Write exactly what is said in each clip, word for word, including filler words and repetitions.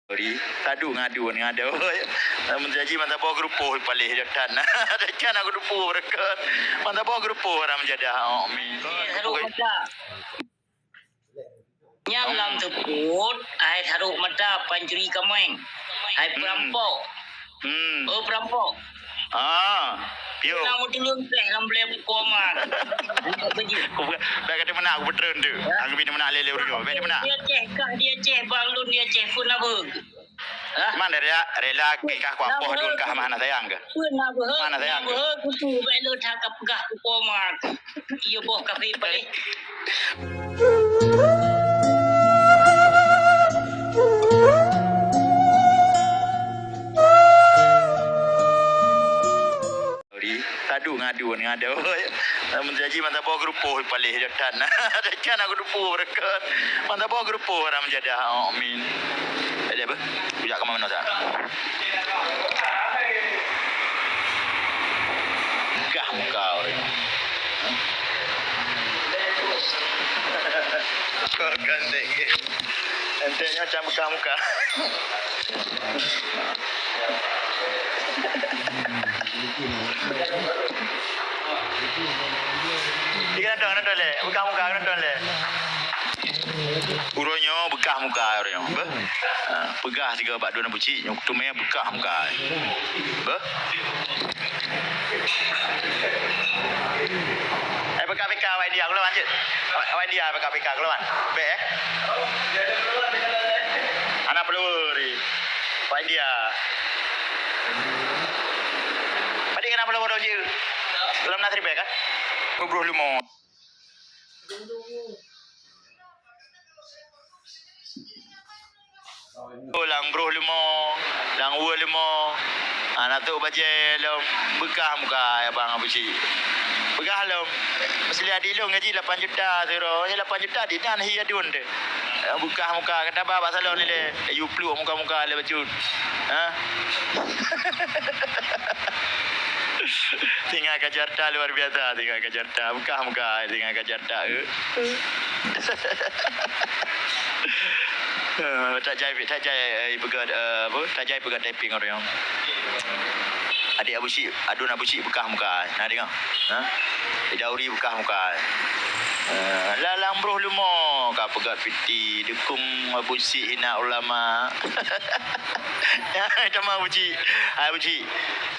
Sorry, tadu ngadun, ngadoi. Lamun janji mantap boh geureupoh paléh, dak tan. Dak tan aku dupu beureukat. Mantap boh geureupoh haram jadah. Amin. Saru mata. Nyang lam teupot, hai saru mata pancuri kaméng. Hai perampok. Hmm. Oh, perampok. Ah, piyo. Nak beutulun teh lam bleh koma. Bèk kata meunan aku beutreun tu. Ya. Aku bina meunan lé-lé ureueng. Bèk meunan. Dia ceh kah, dia ceh bang lôn, dia ceh pun apa. Hah? Man rela, rela kah kuapoh dun kah mah na sayang kah? Pun apa? Mana sayang kah? Apa kutu bèk lôn that ka peugah ku koma. Iya boh kafé paléh. Sorry, tadu ngadun, ngadoi. Lamun janji mantap boh geureupoh paléh, dak tan. Dak tan aku dupu beureukat. Mantap boh geureupoh haram jadah. Amin. Ada apa? Bujak ke mana tak? Gah muka orang. Kan dek. Entenya macam bekah muka. Dia kena dong, kena dong leh. Bekah muka, kena dong leh. Uroe nyoe bekah muka uroe nyoe. Beh. Ha, peugah sigoe bak dua buci, nyoe teumé bekah muka. Beh. Eh, peka-peka awak India keuluan jeuet. Awak India peka-peka keuluan. Bèk, eh? Hana follower, eh. Awak India. Padahai kena follower jih. Dalam nasri bèk, kan? Dua puluh lima. Oh, lam broh leumo, lam wue leumo. Ha, na trok bajèe lom, beukah muka abang Abu Cik. Peugah lom, Musliadi lôn gaji lapan juta seuroe, nyan lapan juta dinan hi adun teuh. Beukah muka, kata ba bak salon ilèe, yu pluek muka-muka lé bacut. Ha? Tinggai ka Jakarta luar biasa, tinggai ka Jakarta. Beukah muka, tinggai ka Jakarta. Eh, tak jai, tak jai, eh, peugah, eh, apa? Tak jai peugah typing orang. Adik Abu Cik, adun Abu Cik beukah muka. Nah, dengar. Ha? Idauri beukah muka. Eh, lalang broh leumo ka peugah piti, dukung Abu Cik hina ulama. Ya, sama Abu Cik. Hai Abu Cik.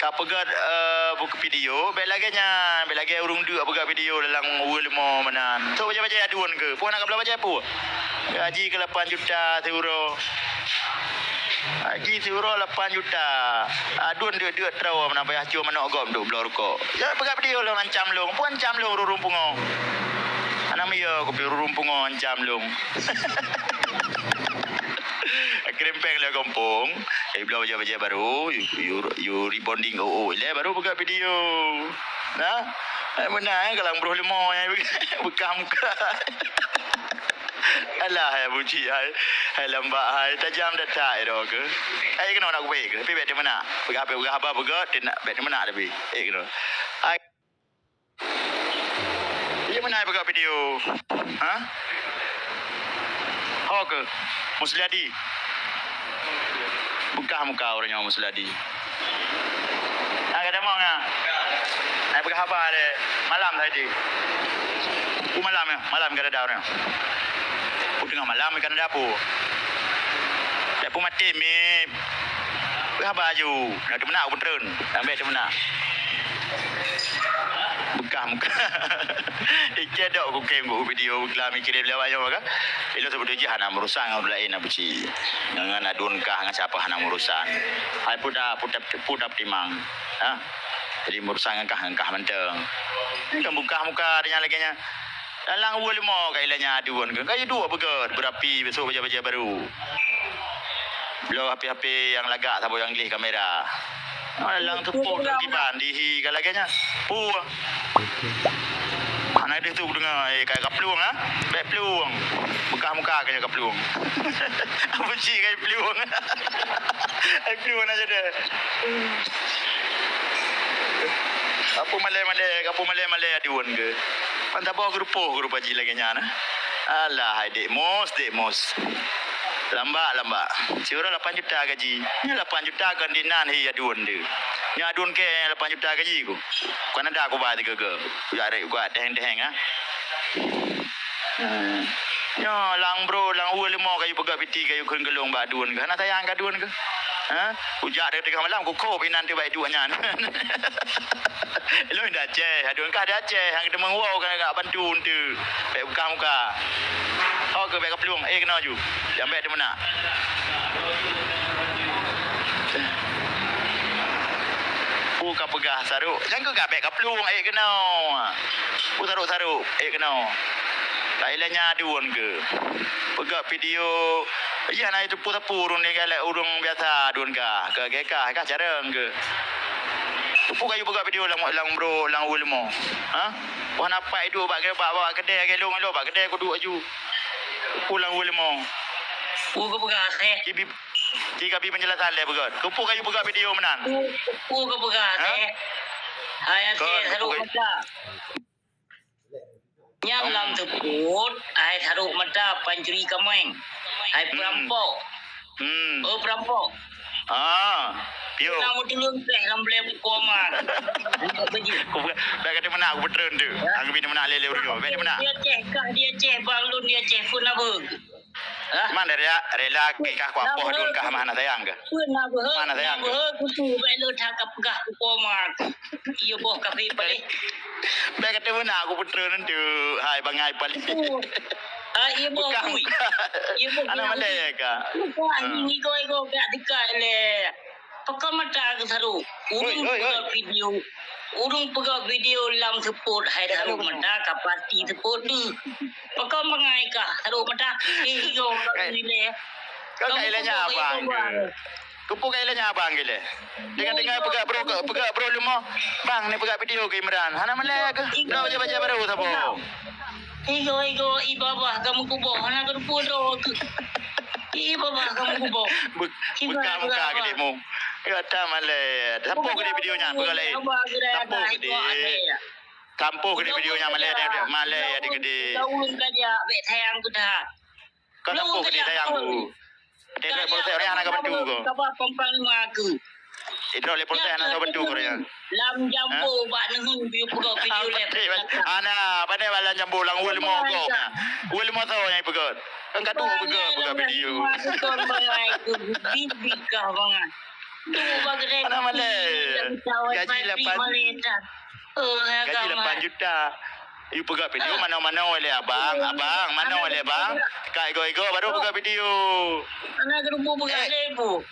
Ka peugah, eh, buku video, bèk lagèe nyan, bèk lagèe ureueng deuk peugah video dalam wue leumo meunan. Trok bajèe-bajèe adun keuh. Peue na ka blah bajèe peue? Gaji keuh lapan juta siuroe. Gaji siuroe lapan juta. Adun deuk-deuk troe meunan payah cue manok gob duk bloe rukok. Ya peugah video lôn ancam lôn. Peue ancam lôn ureueng pungo. Hana meuyue kupi ureueng pungo ancam lôn. Krimpeng lé gampông, eh, bloe bajèe-bajèe baru, yu, yu, yu rebonding, oh, oh, ilèe baru peugah video. Nah, eh, meunan, eh, kalang broh leumo, eh, beukah muka. Alah, hai Abu Cik, hai, hai lambak, hai tajam data, eh, droe keuh. Eh, keunoe nak kubaik keuh, tapi bèk teumeuna. Peugah, peugah haba beugöt, teunak, bèk teumeuna tapi. Eh, keunoe. Hai. Iya meunan peugah video. Ha? Ho keuh? Musliadi. Beukah muka ureueng nyoe Musliadi. Ha, ka tamong, ha? Hai peugah haba lé malam tadi. Peue malam, ya? Malam ka dada ureueng. Peue teungoh malam ka dada peue? Dak peue maté mie. Peugah haba aju. Nak teumeuna aku peutreun. Ambek teumeuna. Beukah muka. Icé dok kukém ku video lami kirém lé awak nyoe kan. Ilôn seubeutôi jih hana meurusan ngon ureueng laén Abu Cik. Ngon adun kah ngon sapa hana meurusan. Hai peue dak, peue dak, peue dak peutimang. Ha? Jadi meurusan ngon kah, ngon kah mantong. Ini kan beukah muka dia lagèe nyan. Dalam wue leumo ka ilèe nyan adun keuh. Ka duek beugöt beurapi besok bajèe-bajèe baru. Bloe H P-H P nyang lagak saboh nyang gleh kamera. Ah, dalam teupot kiban dihi ka lagèe nyan. Peue? Hana deuh tu deungoe, eh, ka, ka plueng, ha? Bèk plueng. Beukah muka keuh nyan ka plueng. Abu Cik ka plueng. Ai plueng na jadi. Ka peue malèe-malèe, ka peue malèe-malèe adun keuh. Mantap boh geurupoh geurupa jih lagèe nyan, eh. Alah, hai Dek Mus, Dek Mus. Lambak, lambak. Siuroe lapan juta gaji. Nyoe lapan juta kon dinan hi adun tu. Nyoe adun kèe lapan juta gaji ku. Kon ada ku ba tiga-tiga. Ku jak rek ku teheng-teheng, ha. Hmm. Nyoe lam bro, lam ueh leumo kayue peugah piti kayue kheun geulong bak adun keuh. Hana sayang keu adun keuh. Ha? Ku jak dari tengah malam, ku kop inan teuh bak itu nyan. Lôn di Aceh, adun kah di Aceh, hang teumeuwoe ka bantu eunteuk. Bèk buka muka. Ho keuh bèk kaplueng, eh, keunoe ju. Nyang bèk teumeunak. Peue kapeugah sarok, nyang keuh ka bèk kaplueng, eh, keunoe. Peue sarok-sarok, eh, keunoe. Ka ilèe nyan adun keuh. Peugah video, iya na itu peue sapeue ureueng ni galak ureueng biasa adun kah. Ka, ka, ka, ka carông keuh. Peue kayue peugah video lam, lam bro, lam ueh leumo. Ha? Wah, na pat iduek bak, bak, bak keudè lagèe lôn, lôn bak keudè kuduek aju. Peue lam ueh leumo. Peue keu peugah, eh? Kibi, ki kabi penjelasan lé beugöt. Keupeue kayue peugah video meunan? Peue, peue keu peugah, ha? Eh? Hai, Aceh, sarok mata. Nyan lam seupôt, hai sarok mata pancuri kaméng. Hai perampok. Hmm. Oh, perampok. Ah, piôh. Nak beutulun teh lam bleh pukoma. Anak bajik. Ku bèk kata meunan, aku peutreun tu. Ya. Aku bina meunan lé-lé ureueng. Bèk meunan. Dia ceh, kah dia ceh, bang lôn dia ceh, pun apa? Hah? Cuman rela, rela kikah ku apoh dun kah mah na sayang kah? Pun apa? Mana sayang kah? Apa? Kutu, bèk lôn that ka peugah pukoma. Iya boh kafé paléh. Bèk kata meunan, aku peutreun tu. Hai, bangai paléh. Ah, iya boh kui. Iya boh. Anak malèe kah? Bukan, hmm. Ini igo-igo gak dekat leh. Pakon mata keu sarok. Ureueng peugah video. Ureueng peugah video lam seupôt hai sarok mata ka pasti seupôt tu. Pakon bangai kah sarok mata? Eh, igo kah nilai. Kau ka ilèe nyan abang ke? Keupeue ka ilèe nyan abang ke leh? Dengar-dengar peugah bro, peugah bro leumo. Bang, ni peugah video ke Imran. Hana malèe ke? Dah baca-baca baru saboh. Igo-igo, i babah kamu kuboh, hana keudeuh droe keuh. I babah kamu kuboh. Beu-, buka muka ke dek mu. Ya, tak malèe. Sampôh ke dek video nyan, peugah laén. Sampôh ke dek. Sampôh ke dek video nyan malèe, malèe ya dek. Kau sampôh ke dek sayang ku. Dia drop polsek orang hana ka bantu ko. Ka ba pang panglima aku. Dia drop polsek hana ka bantu ko ya. Lam jambo bak neuheun bi peugah video leh. Ana, pandai bak lam jambo lam ueh leumo ko. Ueh leumo so nyang peugah. Kan ka tu peugah, peugah video. Kon bangai ku bibit kah bangai. Tu bak gerai. Ana malèe. Gaji lapan. Gaji lapan juta. Yue peugah video manoe-manoe lé abang, abang, manoe lé bang. Ka igo-igo baru peugah video. Hana geureubu peugah lé bu.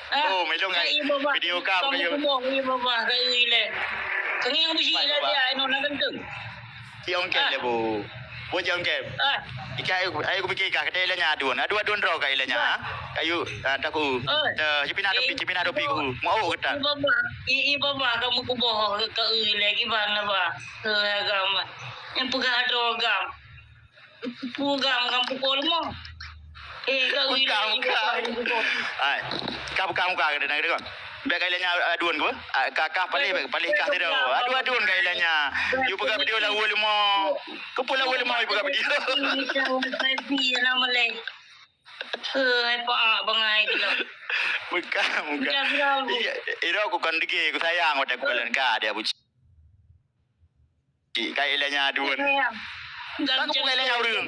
Oh, melong ngai video ka peugah. Iya babah ka ui lé. Kenging bisi lé dia inoe na ganteng. Ci ongkèe lé bu. Bu ci ongkèe. Ikai ayo kupikir ka kata ilèe nyan adun. Adun-adun droe ka ilèe nyan. Kayu, ah, taku. Cipina dopi, cipina dopi ku. Mau ketan. Iya babah, iya babah kamu kuboh ka ui lé kiban na ba. Hei, agam. Nyang peugah droe agam. Peue agam, agam pukul lima. Eh, ka ui lé. Hai, ka buka muka ke denang deungon. Bèk ka ilèe nyan adun ke? Ah, ka, ka paléh, bèk paléh ka sidroe. Adun-adun ka ilèe nyan. Yue peugah video lam ueh leumo. Keupeue lam ueh leumo yue peugah video? Hei, paak bangai gila. Bukan, bukan. Iya, ira aku kan degil, aku sayang pada aku kalian ka dia buci. Kai ilèe nyan adun. Kan aku kai ilèe nyan ureueng.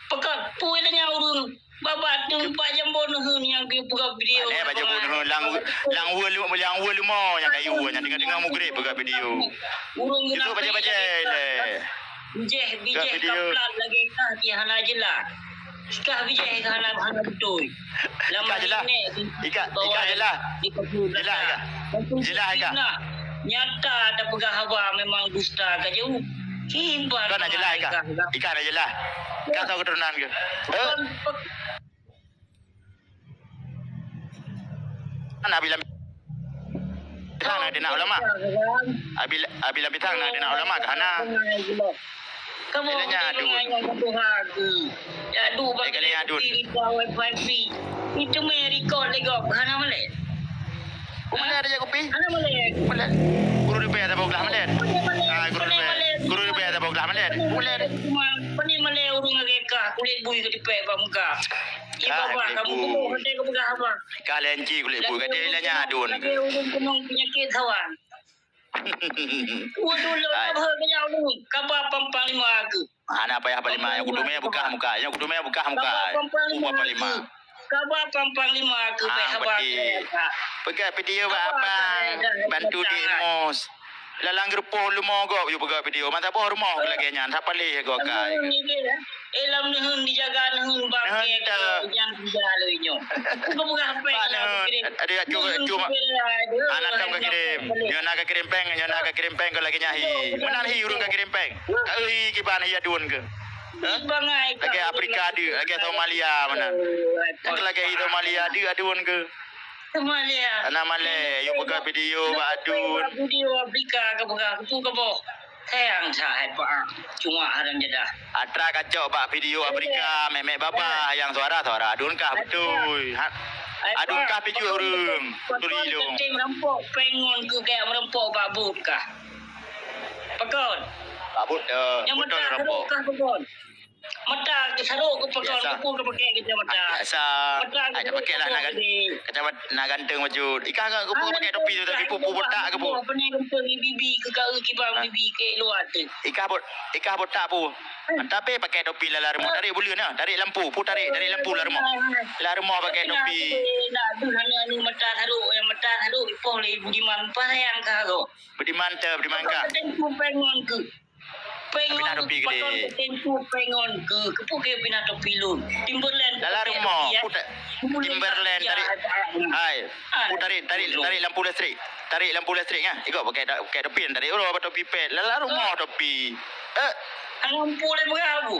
Peugah, peue ilèe nyan ureueng. Babah teumpat jambo neuheun nyang peugah video. Aneh bak jambo neuheun lang, lang ueh leumo, lang ueh leumo nyang kayu nyan tengah-tengah mugreb peugah video. Ureueng itu baca-baca ilèe. Bijéh, bijéh kaplat lagèe kah jih hana jeulaih. Kah bijéh kah hana, hana beutôi. Ika jeulaih. Ika, ika jeulaih. Jeulaih ika. Jeulaih ika. Nyata tapeugah haba memang dusta ka jauh. Kiban. Kau na jeulaih ika. Ika na jeulaih. Ika tahu keturunan ke? Eh? Kan abi lam pisang na dinak ulama. Abi, abi lam pisang na dinak ulama ka hana. Kamu ilèe nyan adun. Ilèe nyan adun. Itu meh record lego hana malèe. Malèe ada je kopi. Hana malèe. Malèe. Guru di payah tabok lah malèe. Ah, guru di payah. Guru di payah tabok lah malèe. Malèe. Cuma, pane malèe ureueng lagèe kah kulit bui ke dipek bak muka. Ka babah, kamu kubu, kata kamu peugah apa? Ka lenci kulit bu, kata dia nyan adun. Lagi ureueng keunong penyakit sawan. Waduh, lo, hai. Apa kau nyawa ni? Kaba pampang lima aku. Hana payah panglima, nyang kuteumé beukah muka, nyang kuteumé beukah muka. Kaba pampang lima aku. Kaba pampang lima aku, ah, payah haba. Peugah video bak abang, bantu di mus. Lalang geureupoh leumo gob yue peugah video. Masa boh rumoh lagèe nyan, sapaléh gob kai. Ilom neuheun dijaga neuheun bangke nyang tiga loi nyoe. Bukan peugah pèng. Ada cuma, cuma. Anak tam ka kirim. Nyoe na ka kirim pèng, nyoe na ka kirim pèng keu lagèe nyan hi. Meunan hi ureueng ka kirim pèng. Ka hi kiban hi adun keu. Lagèe Afrika deuek, lagèe Somalia meunan. Lagèe Somalia deuek adun keu. Somalia. Ana malèe, yue peugah video bak adun. Video Afrika ka peugah, keu peue ka boh. Sayang sa hai pa. Cuma haram jadah. Atra kacok bak video Afrika, mèk-mèk babah, nyang suara-suara adun kah beutôi. Adun kah pijuet ureueng. Pakon katem rampok pèng ngon keu kaya meurampok bak buet kah. Pakon. Bak buet, eh, nyang beutôi mata rampok. Kah pakon. Mata geusarok keu pakon, biasa. Keu peue geupakè kacamata? Biasa. Mata ai, geusarok pakè lah, keu na gan-, gede. Kacamata na ganteng bacut. Ikah ka keu peue pakè topi tu, tapi peue, peue botak keu peue? Apa ni ganteng bibi keu kau kiban bibi keu luar tu? Ikah bot-, ikah botak peue? Tapi pakè topi lam rumoh, tarék buleuen nah, tarék lampu, peue tarék, tarék lampu lam rumoh. Lam rumoh pakè topi. Nak tu hana anu mata sarok, yang mata sarok ipoh lé Budiman, pareang kah kau? Budiman teu, Budiman kah? Kau kata tu pengon keu. Pina topi gede. Pakon keu tentu pengon keu, keu peue keu pina topi lôn. Timberland. Dalam rumoh, ya. Timberland tarék. Hai, peue tarék, tarék, tarék lampu listrik. Tarék lampu listrik nya. Ikot pakè, pakè topi tarék. Oh, topi pet. Dalam rumoh topi. Eh. Lampu lé berapa?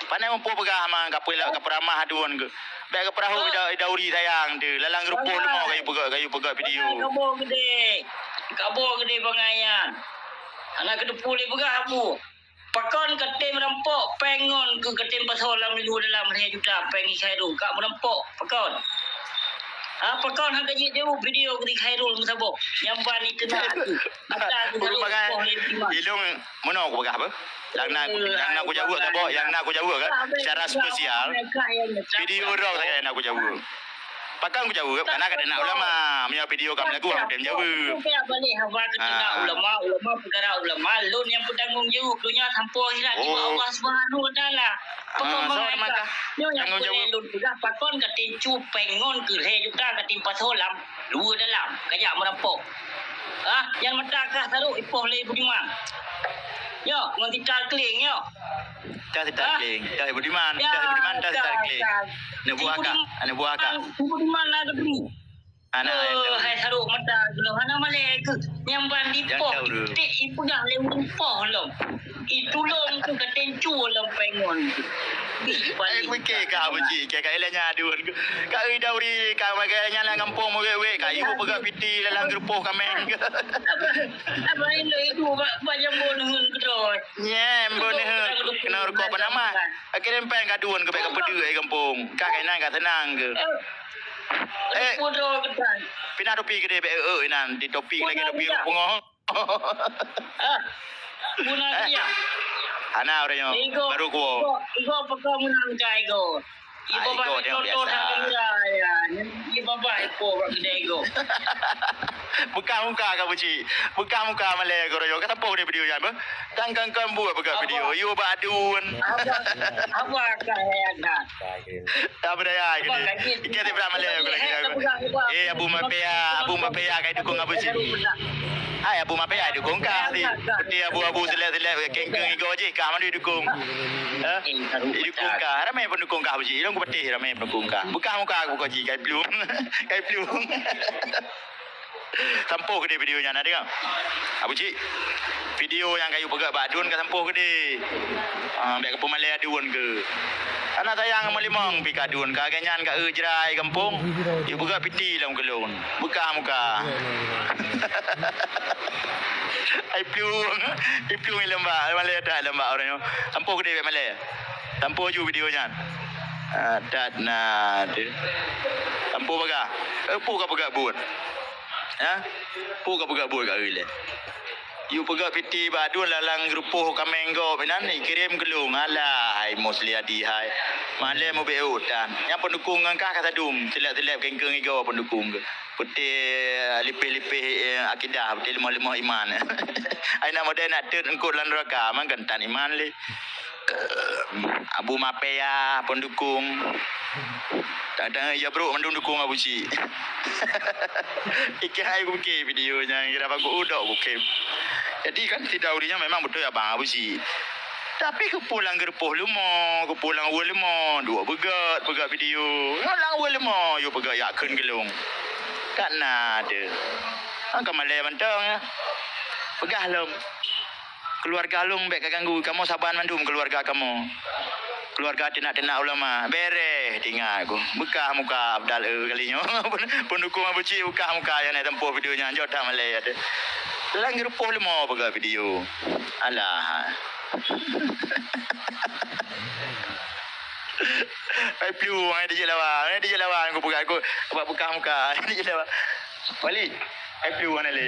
Pandai muphom peugah ma, ka peulah, ka peuramah adun keu. Bèk ka peurahô ida, ida uri sayang tu. Lalang geureupoh leumo kayu peugah, kayu peugah video. Kabo gede. Kabo gede bangai nyan. Hana keuteupue lé peugah abu. Pakon katem rampok pèng ngon keu katem pasoe lam lhèe juta pèng i Khairul. Ka meurampok. Pakon. Ha, pakon hana jeuet jaweueb video keu Khairul meusaboh. Nyang ban itu na tu. Mata tu. Ilong meunoe kupeugah apa? Nyang na, nyang na kujaweueb saboh, nyang na kujaweueb kan, secara spesial. Video droe sagai na kujaweueb. Pakon kujaweueb, karena ka teunak ulama. Meunyoe video ka meulagu, hana tem jaweueb. Ulama, ulama, peukara ulama, lôn nyang peutanggung jaweueb donya sampoe akhirat di bawah Allah Subhanahu wa Taala. Peungon bangai ka. Nyoe nyang peulé lôn peugah, pakon katem cu pèng ngon keu lhèe juta katem pasoe lam dua dalam. Kajak meurampok. Ah, nyan mata kah sarok ipoh lé Budiman. Yo, ngon sitar kling, yo. Tah sitar kling, tah Budiman, tah Budiman, tah sitar kling. Aneuk buah akak, aneuk buah akak. Budiman na geutri. Anak ayah tahu. Hai sarok mata geulong hana malèe keu nyang ban dipoh. Titik ipeugah lé ureueng poh lom. Itulông keu katem cu lom pèng ngon. Ai, kuikè ka Abu Cik, kè ka ilèe nya adun. Ka ui dauri, ka makai nyan lam gampông meuwèk-wèk, ka ibu peugah piti dalam geureupoh kaméng. Abang, abang Indo itu ba, ba jambo neuheun keudroe. Nyem, bo neuheun. Kena rukok penama. Akhirnya pèng kadun keu bèk ka peudeuh ai gampông. Ka kainan ka seunang keu. Eh. Pina topi gede bèk, eh, eh, inan di topi lagi topi pungo. Ah, guna dia. Hana ureueng nyoe. Baru kuwoe. Igo, igo pekong menang ka igo. Igo babah tengok biasa. Igo babah ipo bak kedai igo. Buka muka ka buci. Buka muka malèe ka ureueng nyoe. Ka sampôh deh video nyan beuh. Kan kan kan buat buka video. Yo bak adun. Apa, apa kah ya dah? Tak berdaya gini. Ikan tak pernah malèe aku lagi. Eh, Abu Mapea, Abu Mapea kai dukung Abu Cik. Hai, Abu Mapea dukung kah. Seperti abu-abu selek-selek, kengkeng igo jih kah mana dukung. Ha? Dukung kah. Ramai pendukung kah Abu Cik. Ilong kupatih ramai pendukung kah. Buka muka aku kau ji, kai pelung. Kai pelung. Sampôh keudeh video nyan, na deungoe? Abu Cik, video nyang ka yue peugah bak adun ka sampôh keudeh. Ah, bèk ka peumalèe adun keu. Anak sayang meulimong pi ka adun, ka lagèe nyan ka eu jrai gampông. Yue peugah piti lam keulôn. Buka muka. Ai plueng, ai plueng ilong bak, malèe that ilong bak ureueng nyoe. Sampôh keudeh bèk malèe. Sampôh ju video nyan. Ah, that na deh. Sampôh bagah. Eh, peue ka peugah buet? Ha? Peue ka peugah buet ka ilèe? Yue peugah piti bak adun lalang geureupoh kaméng gob inan, ikirém keu lôn. Alah, hai Musliadi hai. Malèe mubeuet utan. Nyang peundukung ngon kah ka sadum, silap-silap kengkeng igoe peundukung keuh. Putéh lipéh-lipéh, eh, akidah, putéh leumoh-leumoh iman. Ai nak model nak teut eungkôt lam neuraka, man kon tan iman lé. Abu Mafia peundukung. Tang-tang ya brok mandum dukung Abu Cik. Ikan ai kuke video nyan kira bagus udok kuke. Jadi kan sidroe ureueng nyan memang beutôi abang Abu Cik. Tapi keupeue lam geureupoh leumo, keupeue lam ueh leumo, duek peugöt, peugöt video. Ngon lam ueh leumo, yue peugöt yak kheun geulong. Ka na teuh. Angka malèe mantong ya. Peugah lom. Keuluwarga lôn bèk ka ganggu, kamoe saban mandum keuluwarga kamoe. Keuluwarga teunak-teunak ulama, bèrèh teuingat ku. Beukah muka Abdal, eh, kali nyoe. Peundukung Abu Cik beukah muka nyang na tampôh video nyan, jok that malèe ya teuh. Lam geureupoh leumo peugah video. Alah. Ai plu, ai dijak lawan, ai dijak lawan, ku peugah ku, bak beukah muka, ai dijak lawan. Wali, ai plu, ai lé.